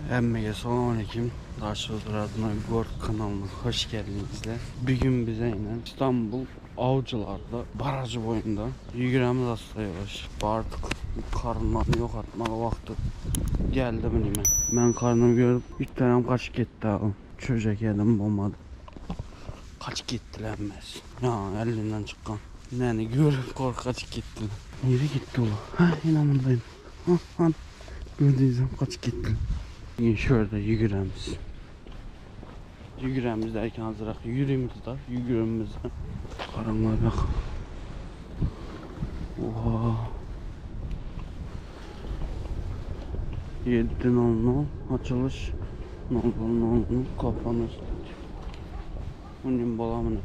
Hemmege salam Daşoguz Radnoý Gorod kanalyna hoş geldiňizler. Bugün bize ine İstanbul Avcılarda barajy boýunda ýügüremiz asla ýuwaş. Bardyk karnlaryny yok atmaly wagty geldi bilime. Men karnım görüp itlerem kaçıp gitdi abi. Çöjek yedim bolmadı. Kaçıp gittiler hemmesi. Ya elinden çıkan. Yani görüp kork kaçıp gittiler. Nereye gitti ola? Ha inanındayım. Ha ha. Gördüğünüz kaçıp gitti. Bugün şurada yürüremiz. Yürüremiz derken azırak yürüyümüz da yürüyümüz de. Karanlığa bak. Oha. 7.00 açılış 00.00 kapanış. Bunun balamını.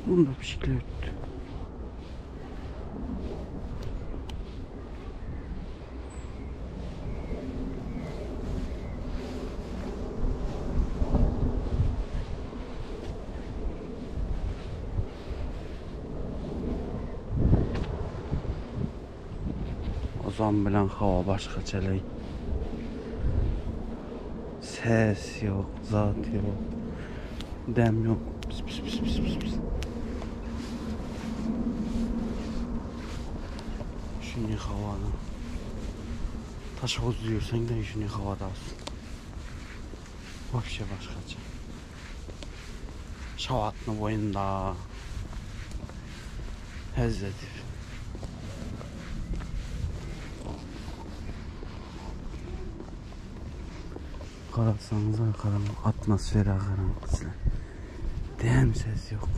Bunu da bisiklet. Ozan bilen hava başgaçalay. Ses yok, zat yok. Dem yok. Pis pis pis pis pis pis. Şunu havada. Taşoguz diyorsan da şunu havada olsun. Вообще başkaça. Şavatny boýunda. Hezz edip. Garasaňyza garaň atmosfera garaň sizler. Dem ses yok.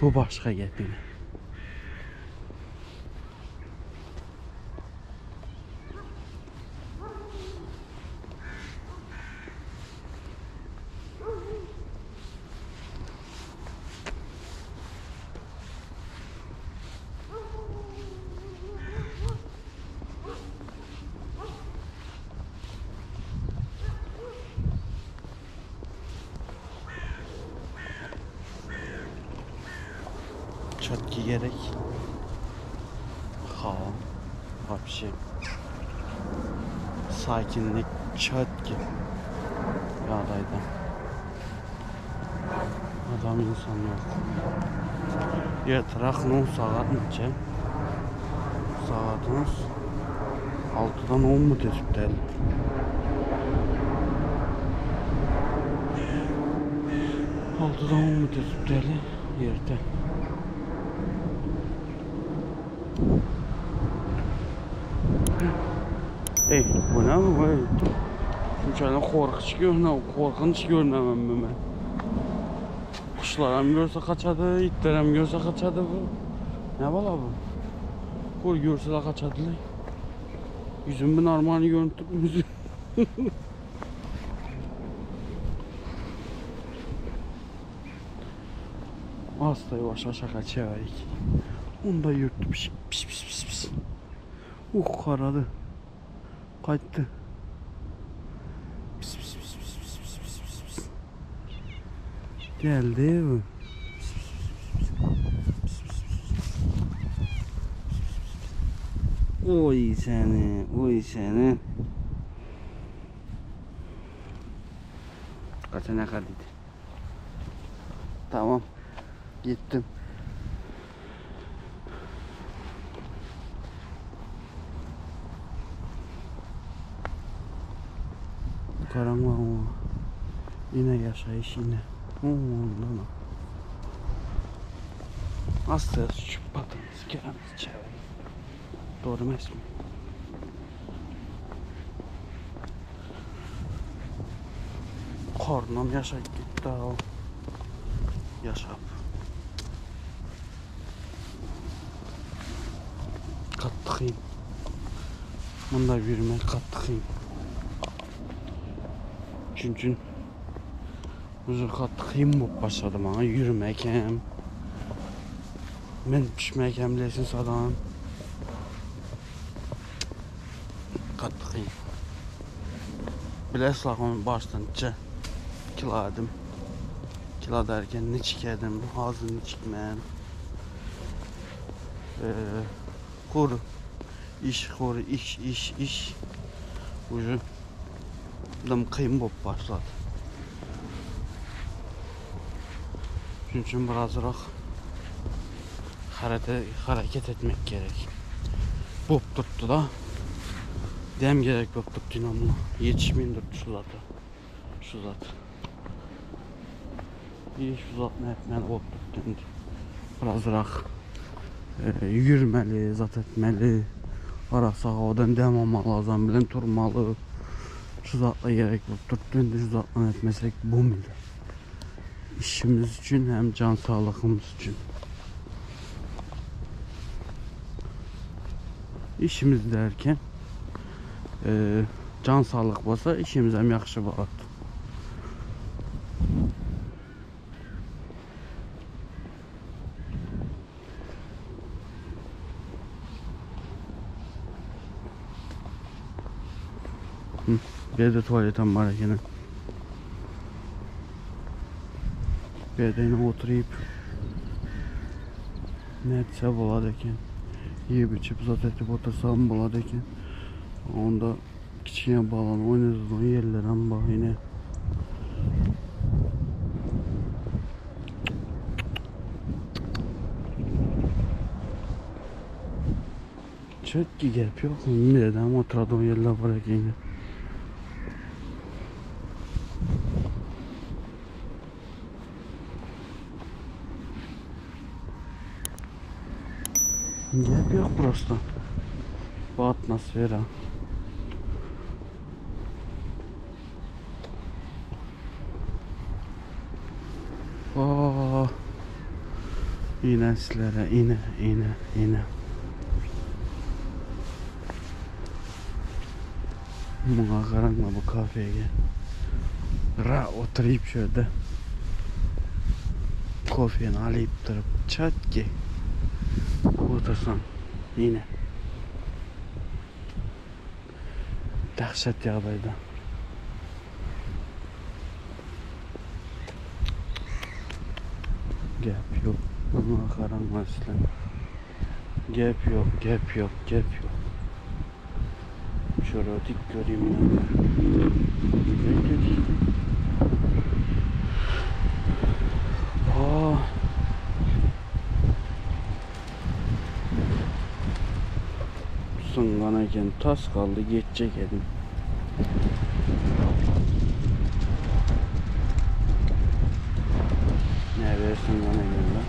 Bu başka gep yine. Çatki gerek. Hava. Vapşe. Sakinlik çatki. Ýagdaýda. Adam insan yok. Ertirak 10 saat neçe? Saatimiz 6'dan 10 mu desip däl. 6'dan 10 mu desip däl ýerde. Ey bu ne bu? Ey. Şunçadan korkunç görünüyor, korkunç görünemem ben. Kuşlar hem görse kaçadı, itler hem görse kaçadı bu. Ne bala bu? Kor görse de kaçadı. Yüzüm bir normal görüntü. Asla yavaş aşağı kaçaverik. Onu da yürüttü. Piş piş piş piş piş. Karadı. Kaçtı. Pis pis pis pis pis pis pis pis pis. Geldi bu. Pis pis pis pis pis pis pis. Oy seni, oy seni. Kaçana kadar. Tamam. Gittim. Karanlık ama. Yine yaşayış yine. Ondan. Aslı şu keremiz çevir. Doğru mu esmi? Karnım yaşayıp gitti ha. Yaşap. Kattıkayım. Bunda yürümek kattıkayım. Çünkü uzun kattıkayım bu başladı bana yürümek hem. Men pişmek hem lesin sadan. Kattıkayım. Bileslah onu baştan çe. Kilo edim. Kilo derken niçik edim, hazır niçik mən. Xor, iş, xor, iş, iş, iş. Ucu dım kıyım bolup başlady. Şunun üçin birazrak hareket etmek gerek. Bolup durupdy da. Dem gerek bolup durupdy ynamly. Ýetişmeýin durupdy şu zata. Şu zat. İş şu zat ne etmeli bolup durupdy indi. Birazrak ýürmeli, zat etmeli. Arassa havadan dem almaly, azam bilen turmaly. Şu zatlar gerek bolup durupdy indi şu zatlar etmesek bolmaýar. İşimiz üçin hem can sağlığımız üçin. İşimiz derken can sağlık bolsa işimiz hem yaxşı bolar. Bir de tuvaletim var yine. Bir de yine oturup ne etse bolar eken. Yiyip içip zat etip otursam bolar eken. Onda kiçikine balan oynadığın yerler ama yine. Çok ki gep yok. Bir de ama oturduğum yerler var eken yine. Gep yok burası. Bu atmosfera. Oh. Yine sizlere, yine, yine, yine. Buna karanla bu kafeye gel. Ra oturayım şöyle. Kofeni alıp durup çat ki otursam yine. Dahşet ýagdaýda. Gep yok. Buna karanla sizler. Gep yok, gep yok, gep yok. Şöyle dik göreyim ya. Aa. Sungan eken tas kaldı geçecek edim. Ne versin bana geldi.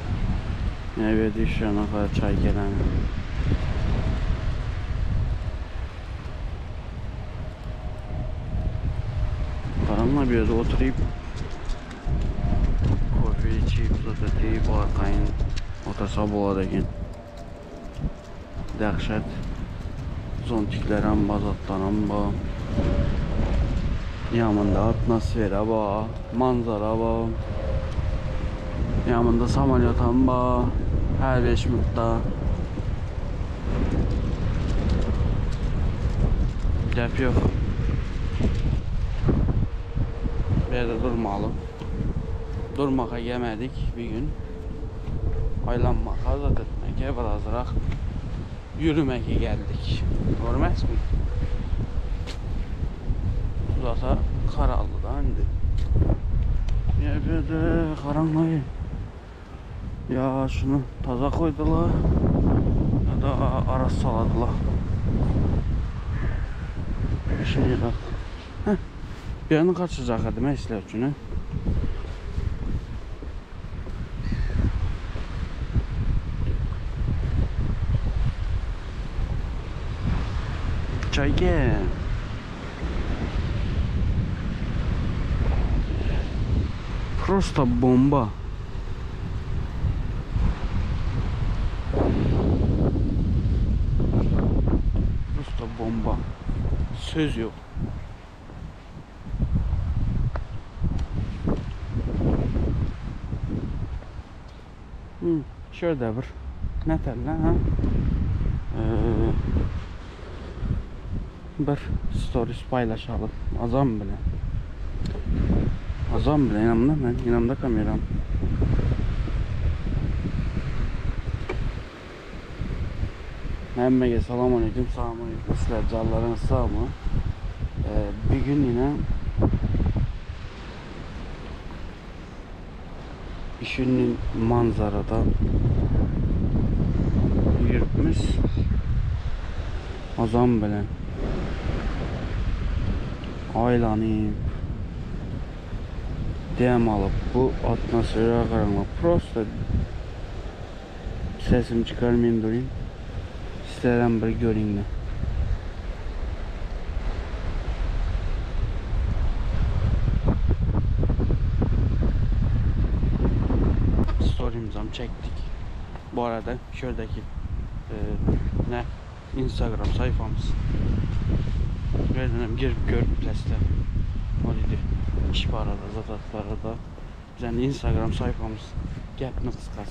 Ne verdi şu ana kadar çay gelen. Paramla bir yerde oturup kofe içip zat etip arkayn otursa bolar eken. Dəhşət zontiklərəm, bazatlaram ba. Yanında atmosfera ba, manzara ba. Yanında samolyotam ba. Her 5 minutda. Gep yok. Bir yerde durmalı. Durmağa gelmedik bir gün. Aylanmağa, zat etmeye, birazrak yürümeye geldik. Görmez mi? Uzasa karaldı da indi. Ya bir de karanlığı. Ya şunu taza koydular ya da ara saladılar. Şimdi bak. Heh. Bir yanı kaçacak hadi işler üçün. He? Çay gel. Prosta bomba. Prosta bomba. Söz yok. Şöyle bir ne derler ha? Bir stories paylaşalım. Azam bile. Azam bilen ýanymda men, ýanymda kameram. Hemmege salam aleyküm, salam aleyküm. Sizler canlarınız sağ mı? Bir gün yine Işinin manzarada ýürüpmiz. Azam bilen aýlanyp dem alyp bu atmosfera garaňa prosta sesimi çykarmaýyn durayyn. Sizlerem bir görüň-de. Story'mizam çekdik. Bu arada şuradaki ne Instagram sayfamız. Birden girip görüp bilesizler. O dedi. İş barada, zatat barada. Bizden Instagram sayfamız. Gepni kıskas.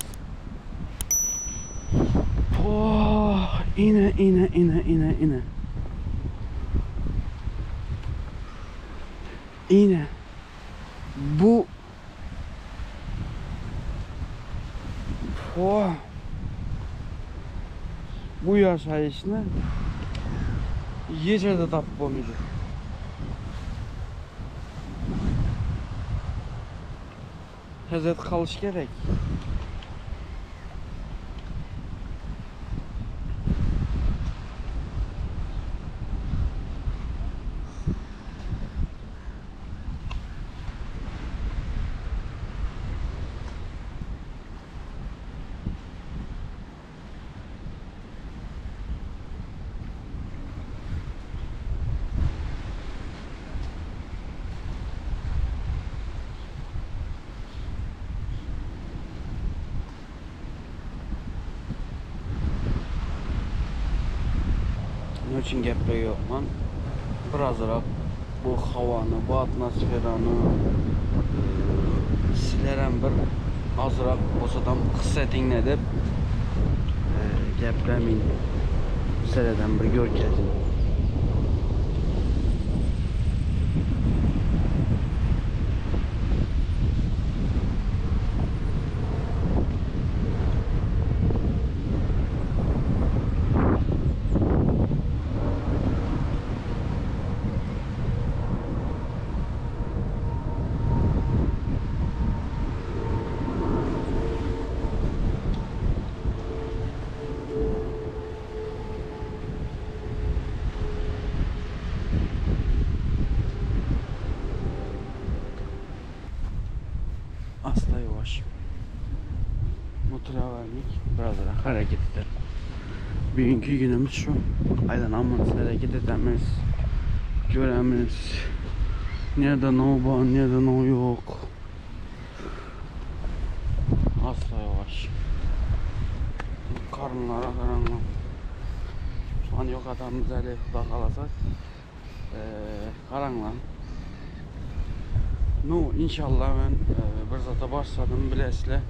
Oh, ine ine ine ine ine. Ine. Bu oh. Bu yaşayışını ýerde tapyp bolmaýar. Hezret kalyş gerek. Ne üçün gepler yoxman? Birazrak bu havanı, bu atmosferanı sizlerem bir azırak olsa da hiss edin dep geplemeyin. Sizlerden bir görkezin. Asla yavaş. Motora vermek biraz daha hareket eder. Bugünkü günümüz şu. Aylanamız, hareket edemiz. Göremiz. Nerede ne var, nerede ne yok. Asla yavaş. Karınlara karanlık. Şu an yok adamımız hele Xuda xalasa. Karanlık. No, inşallah ben bir zata başladım bilesle.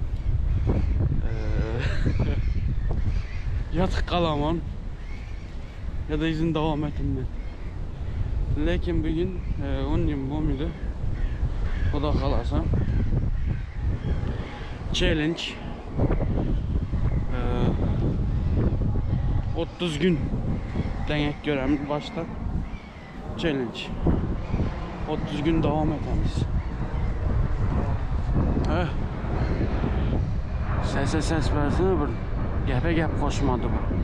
Yatık kalamam ya da izin devam etin ben. Lakin bugün 10 gün bu muydu? Xuda xalasa. Challenge. 30 gün denek göremiz başta. Challenge. 30 gün devam etemiz. Sese ses versene bir. Gepe gep koşmadı bu.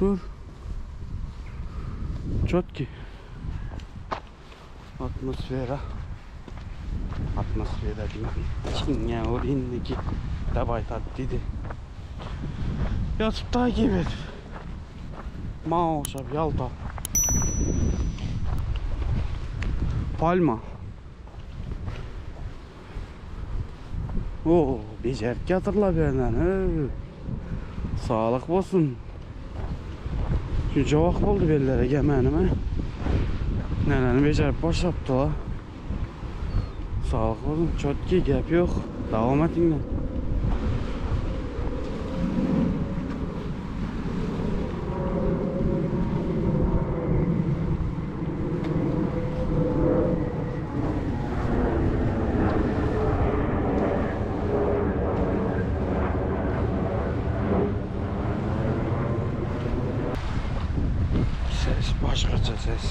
Dur. Çotki. Atmosfera. Atmosfera diýmän. Çiňňä ol indiki dawaý tat diýdi. Ýatyp da gebet. Maňa ogşap ýalta. Palma. Oo, bejerip ýatyrlar bu ýerden. Saglyk bolsun. Şunça wagt boldy bellere gelmänime. Nälerini bejerip başlapdylar. Saglyk bolsun. Çotki gep ýok. Dawam etiňler. Ses başgaça ses.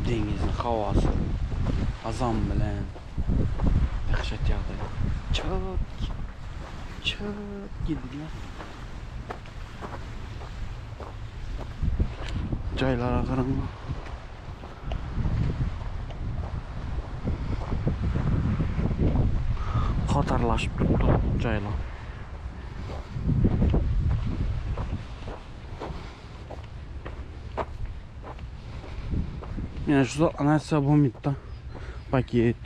Deňiziň howasy azam bilen dähşet ýagdaý. Çat çat gidýär. Jaýlara garaň. Hatarlaşyp durupdyr jaýlar. Ýa şu zatlar bolmaýdy-da. Paket.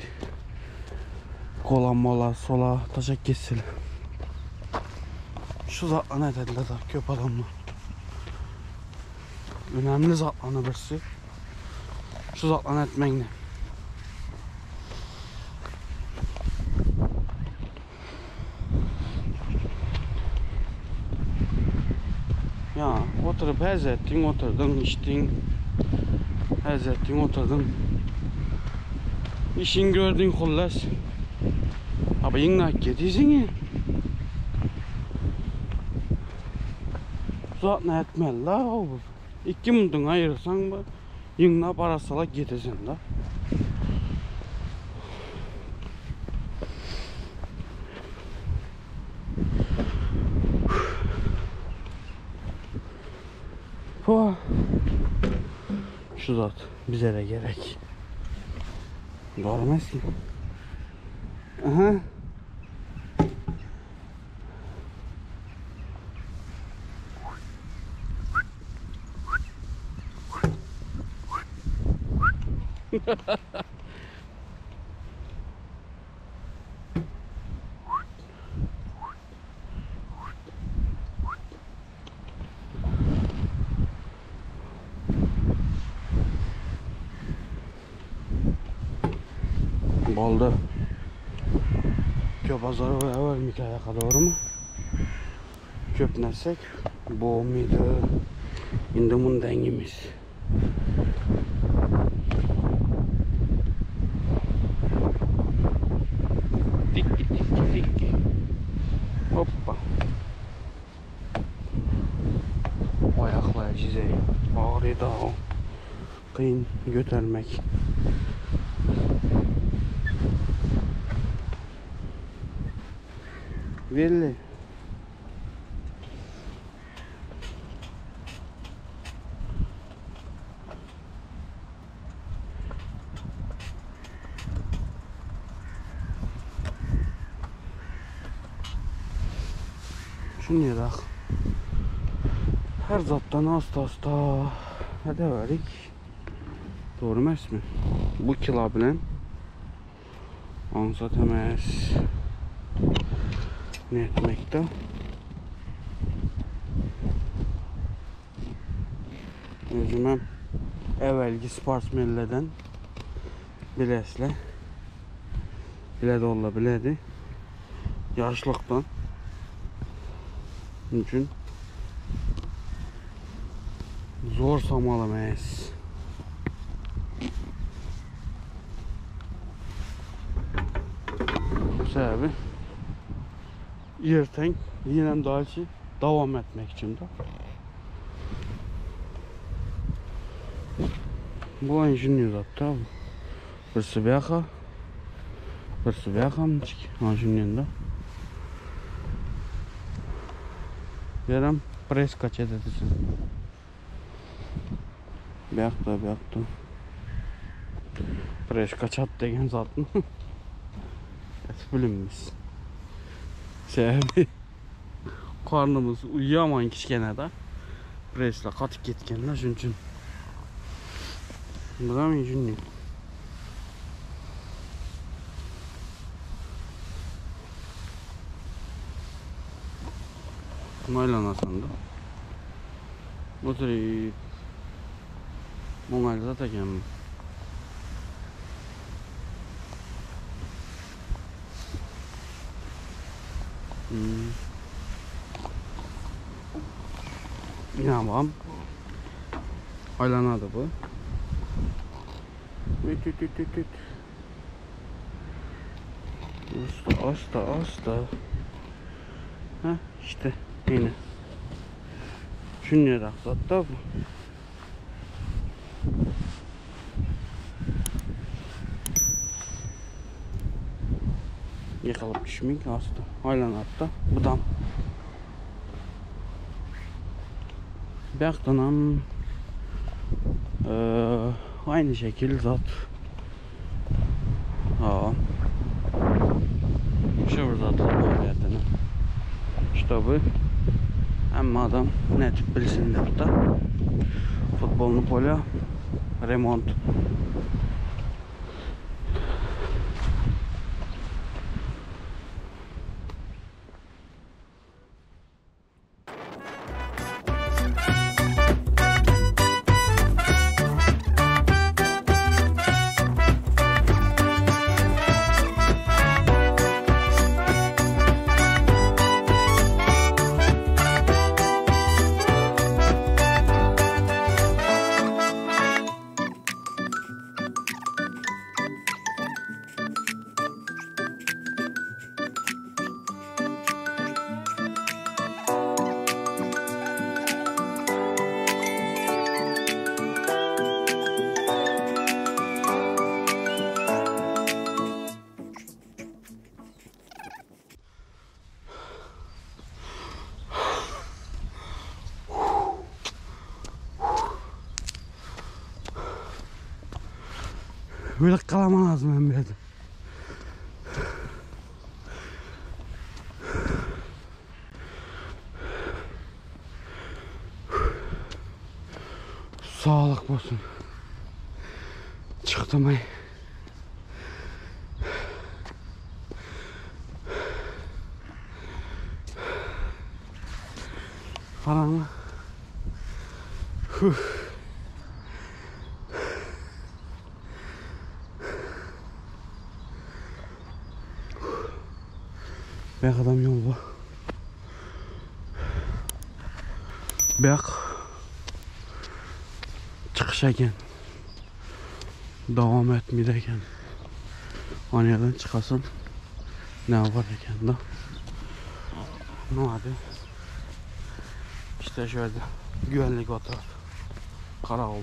Kola mola sola taşak kessil. Şu zatlar nädediler da köp adamlar. Önemli zatlarny birisi. Şu zatlarny etmekni. Ya oturup hez ettin, oturdun, içtin. Hez ettin, oturdun. İşin gördün hullas. Abi yine gidiysin. Zatny etmeli la o. Iki munduň aýyrsaň bu ýygnap arassalap getirseň da. Puh. Şu zat bize de gerek. Doğru ki? Aha. Boldy. Köp azar we ýaka dogrymy? Köp närsek bolmady. Indi mundan emes. Tikki tikki tikki. Hoppa. Ayaklar cize ağrıydı o. Kıyın götürmek. Belli. Şunu Her zatdan asta asta edeverik. Doğru emasmi? Bu kilo bilan ansat emas. Ne etmekte? Özüm hem evvelki sportsmenlerden bilesle bile de ola biledi. Yaşlıktan. Üçün zor samalamayız. Bu sebebi yerten yine daha devam etmek için de. Bu injiniyor hatta. Birisi buyoqqa, birisi buyoqqa mana shunga Beram. Press kaçet ediji. Buýakda, buýakda. Press kaçat degen zatmy? Et bilinmez. Sebäbi karnymyz ýaman kiçgene-de. Pressle gatyp ketgen-de şunuň üçin. Bulam injinni. Aýlanasan-da. Oturyp. Oňaýly zat eken bu. Hmm. Ýa Aýlanady bu. Tüt tüt tüt tüt. Asta asta asta. Ha işte yine. Şunýarak zat da bu. Ýykylyp düşmeýin asta. Aýlanady-da. Budam. Bähdanam aynı şekil zat. Ha. Şu bir zatlar bar ýerden. Ştoby hemme adam nädip bilsin diýip-de. Futbolny polýa remont. Böyle kalaman lazım hem bir Sağlık bolsun. Çykdym aý. Garaňa. Huh. Bäh adam ýol bu. Bäh. Çykyş eken. Dowam etmedi eken. Ony ýerden çykarsam ne bar eken da. Ne hadi. İşte şöyle güvenlik otur. Karakol.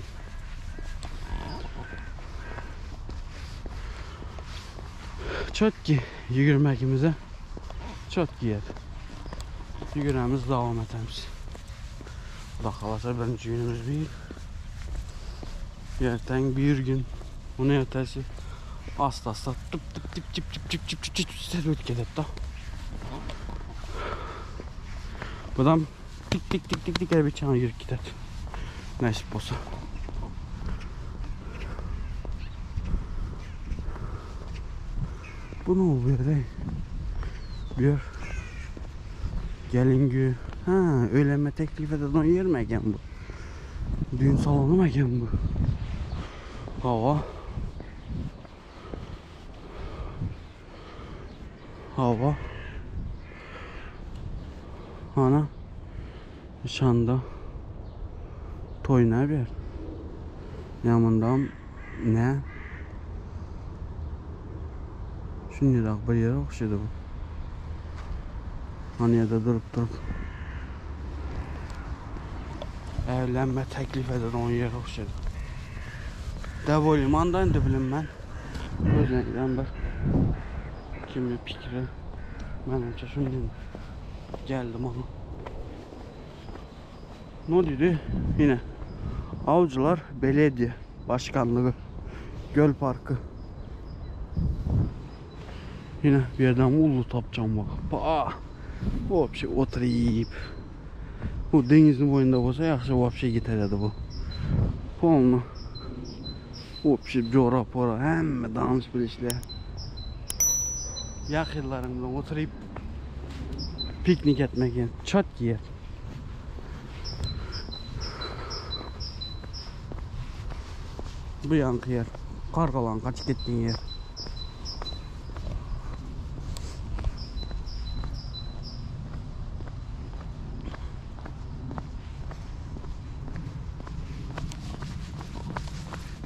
Çotki ýügürmegimize çotki ýer. Ýügüremiz dowam etemiz. Xuda halasa birinji günümüz bir. Erteng bir gün. Onu ertesi asta asta tıp tıp tıp tıp tıp tıp tıp tıp tıp tıp ötüp ketedi da. Budam tik tik tik tik tik bir çana yürüp gider. Nasip bolsa. Bu ne oldu yerdə? Bir gelin gü. Ha, öylənmə teklif edən yer mi ekan bu? Düğün salonu mu ekan bu? Hava. Hava. Ana. Nişanda. Toy ne bir? Yanından ne? Şunday bir ýere o'xshaydi bu. Ana yerdə durub durub evlənmə təklif edən o yerə o'xshaydi. Devolim anda indi bilim mən. Gözləyirəm bir kimi fikri mənimcə şunday gəldim ona. Ne dedi? Yine Avcılar Belediye Başkanlığı Göl Parkı. Yine bir yerden ulu tapacağım bak. Pa. Вообще oturup. Bu denizin boyunda olsa yaxşı вообще giderdi bu. Polnu. Вообще jora pora hemme danış bilişler. Yakınlarım bilen oturup piknik etmek yani çat giyer. Bu yankı yer. Kargalan kaçıp gittiğin yer.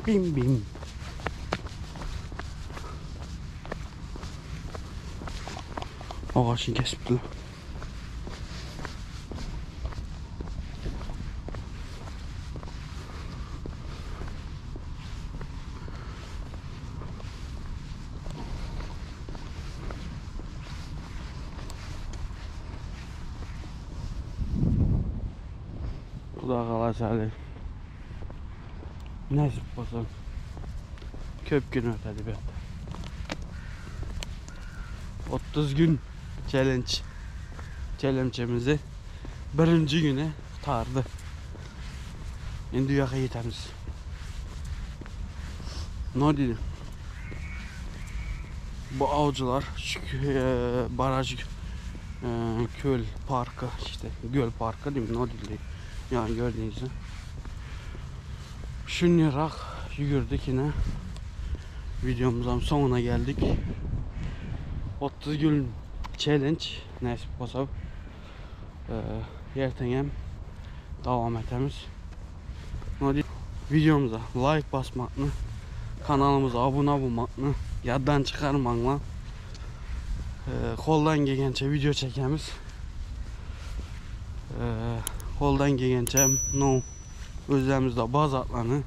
Bim bim. Ağacını kesipdiler. Bu da qalacaq. Nəsib olsun. Köp gün ötədi 30 gün challenge challenge'imizi birinci güne qurtardı. Endi u yoqqa yetamiz. Ne dedi? Bu avcılar şu e, baraj e, köl parkı işte göl parkı değil mi? Ne dedi? Yani gördüğünüz gibi. Şunyarak yürüdük yine. Videomuzun sonuna geldik. 30 gün challenge nasip olsa e, ertəngəm davam etemiz. Videomuza like basmakını, kanalımıza abone olmakını yaddan çıkarmakla e, qo'ldan kelgancha video çekemiz. E, qo'ldan kelgancha no o'zlarimizda bor zatlarni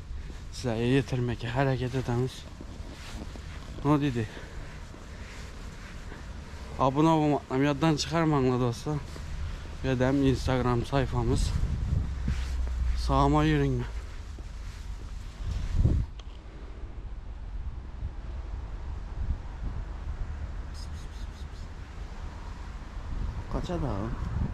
sizlarga yetirmekka harakat etamiz. Ne dedi? Abone olmakla yaddan çıkarmakla dostlar. Ve de Instagram sayfamız. Sağıma yürüyün. Kaça daha?